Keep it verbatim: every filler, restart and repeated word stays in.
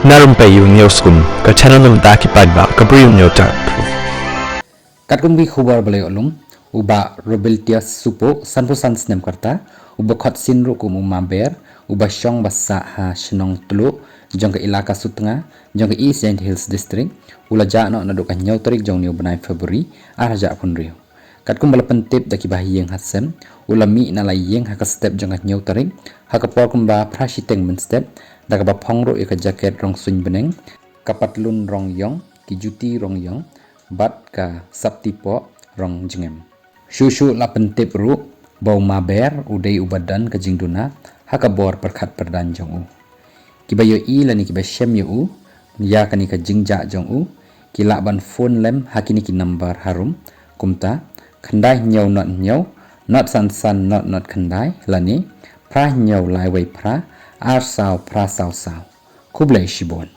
Na Rympei U Hynñiewskum, ka channel na ka bynta ki paidbah kaba U Hynñiewtrep. Katkum ki khubor ba la ïoh lum, u Bah Robiltius Supoh, sanphew san snem ka rta, uba khot sien ruh kum u Ma Ber, uba shong ba sah ha shnong Tluh jong ka Elaka Sutnga jong ka East Jaintia Hills District, u la jah noh naduh ka hynñiew tarik jong une u bnai February, ar hajar arphew hynriew. Katkum ba la pyntip da kiba ha ïing ha sem, u la mih na la ïing ha ka step jong ka hynñiew tarik, ha ka por kumba phra shiteng mynstep, da kaba phong ruh ïa ka jaket rong suiñ bneng, ka patlun rong ïong, ki juti rong ïong, bad ka sapti poh rong jngem. Shuh shuh la pyntip ruh ba u Ma Ber u dei uba don ka jingduna ha ka bor pyrkhat pyrdaiñ jong u. Kiba ïohi lane kiba shem ïa u, ïa kane ka jingjah jong u, ki lah ban phone lem ha kine ki number harum, kumta, khyndai hynñiew not hynñiew, not san san not not khyndai, lane, phra hynñiew lai wei phra, ar saw phra saw saw. Khublei shibun.